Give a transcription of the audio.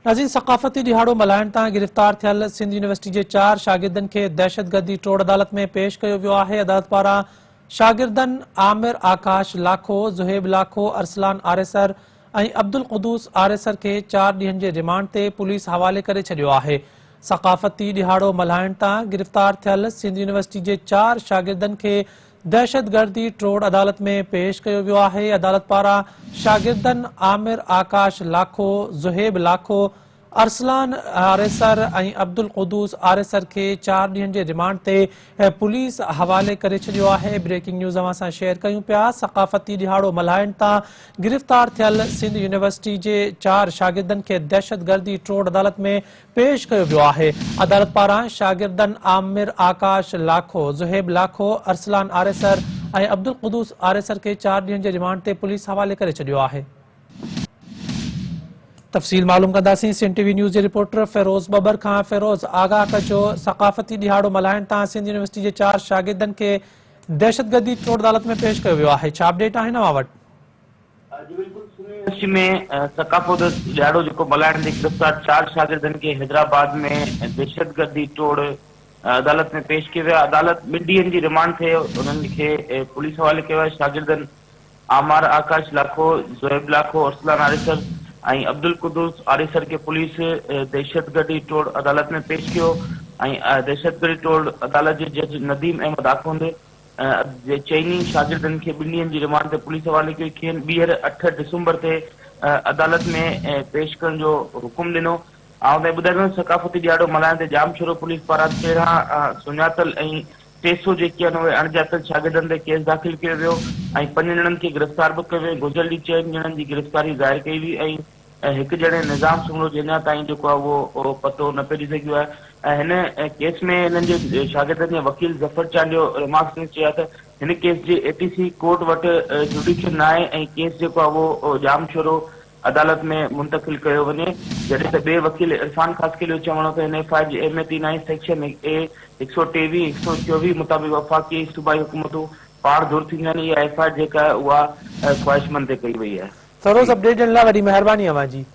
ناظرين ثقافتي ڏهاڙو ملهائڻ تان گرفتار ٿيل سنڌ يونيورسٽي جي چار شاگردن کي دهشتگردي ٽوڙ عدالت ۾ پيش ڪيو ويو آهي عدالت پاران شاگردن عامر آڪاش لاکو، زهيب لاکو، ارسلان آريسر ۽ عبدالقدوس آريسر کي چار ڏينهن جي رمانڊ تي پوليس حوالي ڪري ڇڏيو آهي ثقافتي ڏهاڙو ملهائڻ تان گرفتار ٿيل سنڌ يونيورسٽي جي چار شاگردن کي دهشتگردي ٽوڙ عدالت ۾ پيش ڪيو ويو آهي، عدالت پاران شاگردن عامر آڪاش لاکو، زهيب لاکو، ارسلان آريسر ۽ عبدالقدوس آريسر کي چار ڏينهن جي رمانڊ تي پوليس حوالي ڪري ڇڏيو آهي، بريڪنگ نيوز اوهان سان شيئر ڪيون پيا، ثقافتي ڏهاڙو ملهائڻ تان گرفتار ٿيل سنڌ يونيورسٽي جي چار شاگردن کي دهشتگردي ٽوڙ عدالت ۾ پيش ڪيو ويو آهي، عدالت پاران شاگردن عامر آڪاش لاکو، زهيب لاکو، ارسلان آريسر ۽ عبدالقدوس آريسر کي چار ڏينهن جي رمانڊ تي پوليس حوالي ڪري ڇڏيو آهي. تفصيل معلوم ڪنداسين سنڌ ٽي وي نيوز جي رپورٽر فيروز ٻٻر کان، فيروز آگاهه ڪجو ثقافتي ڏهاڙو ملهائڻ تان سنڌ يونيورسٽي جي چار شاگردن کي دهشتگردي ٽوڙ عدالت ۾ پيش ڪيو ويو آهي، ڇا اپڊيٽ آهن اوهان وٽ؟ جي بلڪل سنڌ يونيورسٽي ۾ ثقافت ڏهاڙو جيڪو ملهائڻ تي گرفتار چار شاگردن کي حيدرآباد ۾ دهشتگردي ٽوڙ عدالت ۾ پيش ڪيو ويو عدالت ٻن ڏينهن جي رمانڊ تي انهن کي پوليس حوالي ڪيو آهي شاگردن عامار آڪاش لاکو، زويب لاکو، ارسلان آريسر ۽ عبدالقدوس آريسر کي پوليس دهشتگردي ٽوڙ عدالت ۾ پيش ڪيو ۽ دهشتگردي ٽوڙ عدالت جي جج نديم احمد آخوند جي چئني شاگردن کي ٻن ڏينهن جي رمانڊ تي پوليس حوالي ڪيو، کين ٻيهر اٺ ڊسمبر تي عدالت ۾ پيش ڪرڻ جو حڪم ڏنو. آئون تائين ٻڌائيندس ثقافتي ڏهاڙو ملهائڻ تي ڄامشورو پوليس پاران 13 سڃاتل ۽ 300 جيڪي آهن اهي اڻڄاتل شاگردن تي ڪيس داخل ڪيو ويو ۽ پنج ڄڻن کي گرفتار به ڪيو ويو ۽ گذريل ڏينهن چئن ڄڻن جي گرفتاري ظاهر ڪئي وئي ۽ ۽ هڪ ڄڻي نظام سومرو جي اڃا تائين جيڪو آهي اهو پتو نه پئجي سگهيو آهي ۽ هن ڪيس ۾ هنن جي شاگردن جي وڪيل ظفر چانڊيو ريمارڪس ۾ چيو آهي ته هن ڪيس جي اي ٽي سي ڪورٽ وٽ جوڊيشل ناهي ۽ ڪيس جيڪو آهي اهو ڄامشورو عدالت ۾ منتقل ڪيو وڃي جڏهن ته ٻئي وڪيل عرفان خاصخيلي جو چوڻ هو ته هن ايف I R جي اهميت ئي ناهي سيڪشن اي 123 124 مطابق وفاقي ۽ صوبائي حڪومتون پاڻ ڌر ٿينديون آهن اها ايف I R جيڪا آهي اها خواهشمند تي ڪئي وئي آهي. فيروز اپڊيٽ ڏيڻ لاء وڏي مهرباني اوهان جي.